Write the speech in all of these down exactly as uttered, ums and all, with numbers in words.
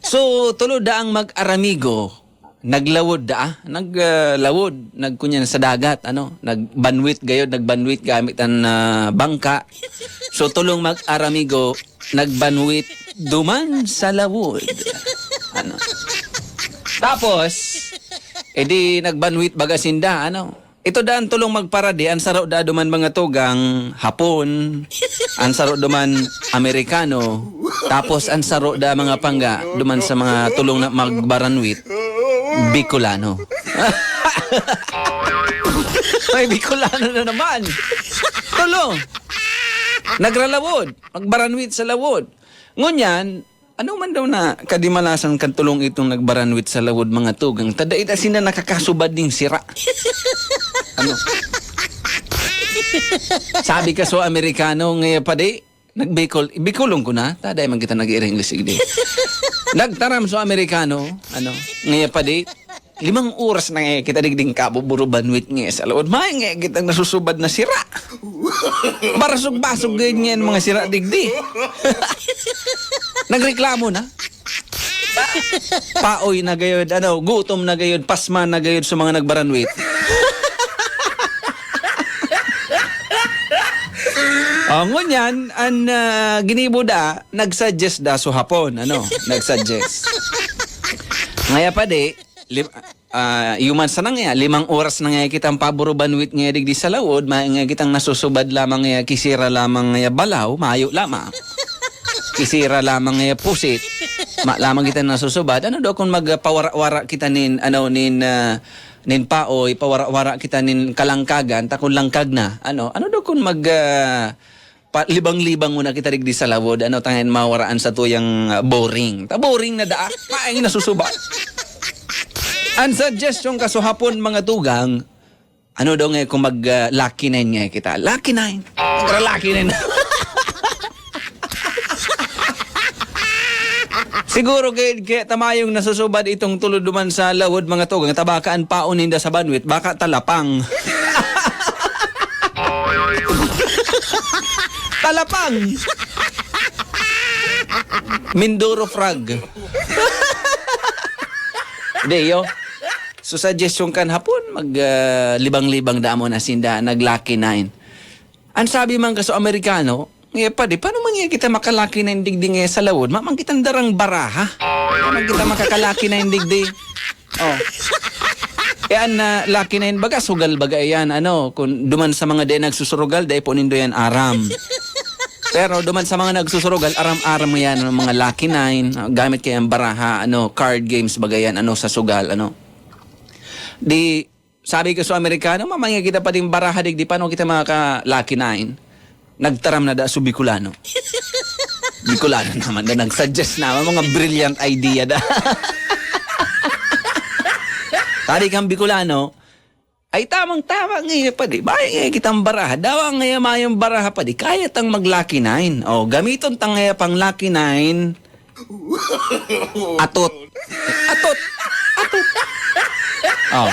So, tulo daang mag-aramigo, naglawod da, ah, nag, ah, lawod, nagkunyan sa dagat, ano, nagbanwit gayod, nagbanwit gamit an, ah, bangka. So, tulong mag-aramigo, nagbanwit duman sa lawod. Ano? Tapos, edi nagbanwit baga sinda, ano? Ito daan tolong magparadi, an saro da duman mga tugang Hapon, an saro duman Amerikano, tapos an saro da mga pangga duman sa mga tolong na magbaranwit, Bicolano. May Bicolano na naman. Tolo. Nagralawod, magbaranwit sa lawod. Ngunyan, ano man daw na kadimalasan kan tolong itong nagbaranwit sa lawod mga tugang, ta dai ta sinda nakakasubad nin sira. Ano? Sabi ka so Amerikano, ngaya padi, nagbikol, bikolon ko na, ta dai man kita nag-i-English, igdi. Nagtaram so Amerikano, ano, ngaya padi, limang oras na ngaya kita digding kabuburubanwit ngaya sa lawod. May ngaya kitang nasusubad na sira. Barasog-basog gayud ngaya an mga sira digdi. Nagreklamo na. Paoy na gayud, ano, gutom na gayud, pasma na gayud sa mga nagbaranwit. Oh, ngunyan, an, ah, ginibo da, nag-suggest da so Hapon, ano, nag-suggest. Ngaya padi, lim-, ah, yuman sana ngaya, limang oras na ngaya kitang paburubanwit ngaya digdi sa lawod, may ngaya kitang nasusubad lamang ngaya, kisira lamang ngaya balaw, mayo lamang. Kisira lamang ngaya pusit, ma lamang kita nasusubad. Ano daw kung magpawara-wara kita nin, ano, nin, ah, nin paoy, pawara-wara kita nin kalangkagan, ta kun langkag na, ano, ano daw kung mag, ah, pa libang-libang muna kita digdi sa lawod, ano, tanganing mawaraan satuyang, ah, boring. Ta boring na daa, mayo nasusubad. An suggestion ka so Hapon, mga tugang, ano daw nga kung mag, ah, Lucky Nine nga kita? Lucky Nine. Magra-Lucky Nine. Siguro kay, kaya ta mayong nasusubad itong tolo duman sa lawod, mga tugang, ta baka an paon ninda sa banwit, baka talapang. Talapang! Mindoro frog. Di, yo. So, suggestion kan Hapon, mag, ah, libang-libang da muna sinda, nag-Lucky Nine. An sabi man ka sa Amerikano, "Ngaya padi, paano man ngaya kita maka-Lucky Nine digdi ngaya sa lawod? Mayo man kitang darang baraha. Paano man kita makaka-Lucky Nine digdi?" Oh. Kaya an, ah, Lucky Nine, baga, sugal baga yan, ano, kung duman sa mga di nagsusurugal, dai po nindo yan aram. Pero duman sa mga nagsusurugal, aram-aram mo yan, ang mga Lucky Nine, ah, gamit kaya ang baraha, ano, card games baga yan, ano, sa sugal, ano. Di, sabi ko sa Amerikano, "Mamaya kita pa ding baraha, digdi, paano kita makaka-Lucky Nine?" Nagtaram na da so Bicolano. Bicolano naman da, nag-suggest naman, mga brilliant idea da. Sabi kang Bicolano, "Ay, tamang-tama ngaya padi. Mayo ngaya kitang baraha. Dawa ngaya mayong baraha padi. Kaya tang mag-Lucky Nine. O, gamiton ta ngaya pang Lucky Nine. Atot. Atot. Atot. O.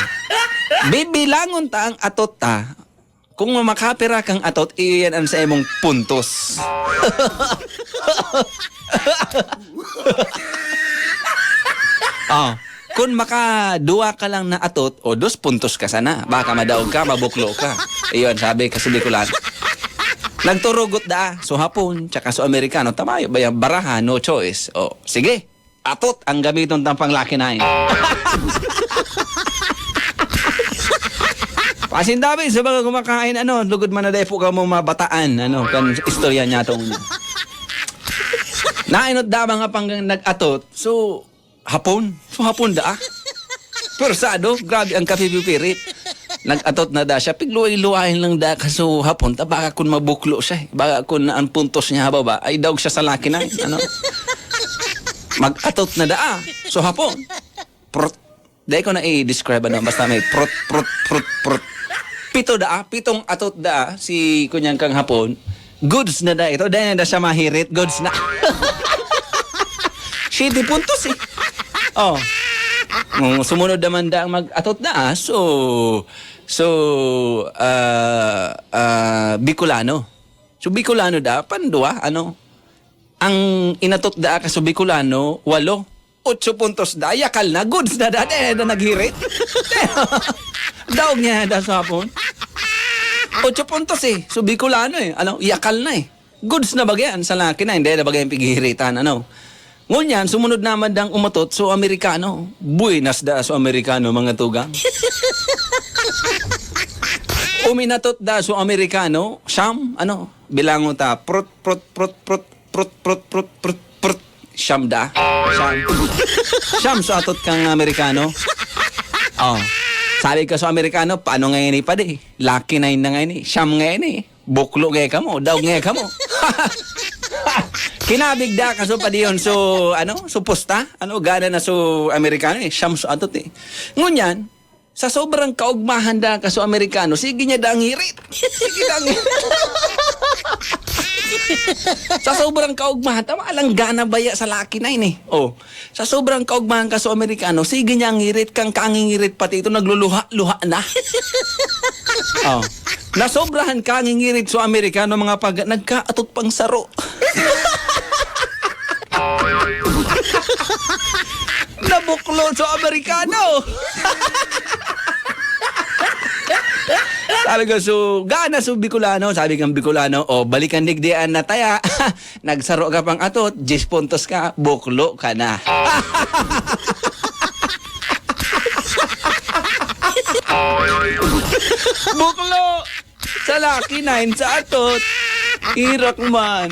Bibilangon ta ang atot ta. Kung makapira kang atot, iyo yan ang sa imong puntos." O. Kun makaduwa ka lang na atot, o, dos puntos ka sana. Baka madaog ka, mabuklo ka. Iyon, sabi ka sa Bicolano. Nagturugot da, so Hapon, tsaka so Amerikano, ta mayo ba yan baraha, no choice. O, sige, atot ang gamiton tang pang Lucky Nine. Pasin David, sa mga kumakain, ano, lugod man na dai po kamo mabataan, ano, kan istorya niya tong nainot da mga panggang nag-atot. So, Hapon. So, Hapon da, ah. Pwersado, grabe ang kapipipirit. Nag-atot na da siya. Pigluway-luwayan lang da ka so Hapon. Ta baka kun mabuklo siya, eh. Baka kun ang puntos niya hababa, ay daog siya sa Lucky Nine, ano? Mag-atot na da, ah. So, Hapon. Prot. Dai ko na i-describe, ano, basta may prot, prot, prot, prot. Pito da, ah. Pitong atot da, ah. Si kunyang kang Hapon. Goods na da ito. Dai na da siya mahirit. Goods na. Siyete puntos, eh. Oh. Mm, sumunod naman da ang mag-atot na, ah. So, so, ah, ah, Bicolano. So, Bicolano da, pandua, ano? Ang inatot da ka sa Bicolano, walo. Otso puntos da, yakal na, goods na da, dai na naghirit. Daog niya da sa hapon. Otso puntos eh, so Bicolano eh, ano, yakal na eh. Goods na bagay an sa laki na, hindi na bagay ang pighihiritan, ano. Ngunyan, sumunod naman dang umatot, so Amerikano. Buenas da so Amerikano, mga tugang. Uminatot da so Amerikano, siyam, ano, bilangon ta, prot, prot, prot, prot, prot, prot, prot, prot, prot, siyam da. Siyam. Siyam so atot kang Amerikano. Oh. Sabi ka sa Amerikano, paano nga ini, padi? Laki na yun na nga ini. Siyam nga ini. Buklo nga kamo, daog nga kamo. Kinabig da kaso pa diyon. So, ano? So, pusta? Ano, gana na so Amerikano eh. Siyam so atot eh. Ngunyan, sa sobrang kaugmahan da kaso Amerikano, sige niya da ang hirit. Sige da ang hirit. Sa sobrang kaugmahan, tama lang gana baya sa laki na ini. Oh, sa sobrang kaugmahan kaso Amerikano, sige niya ang hirit, kang kangingirit pati ito, nagluluha-luha na. Oh. Nasobrahan kangingirit so Amerikano, mga pag-, nagkaatot pang saro. Nabuklo so Amerikano. Sabi ko, so, gana so Bicolano. Sabi kang Bicolano, "O, balikan digdian na taya." Nagsaro ka pang atot, diyes puntos ka, buklo ka na. Buklo! Sa laki na, sa atot. Irak man.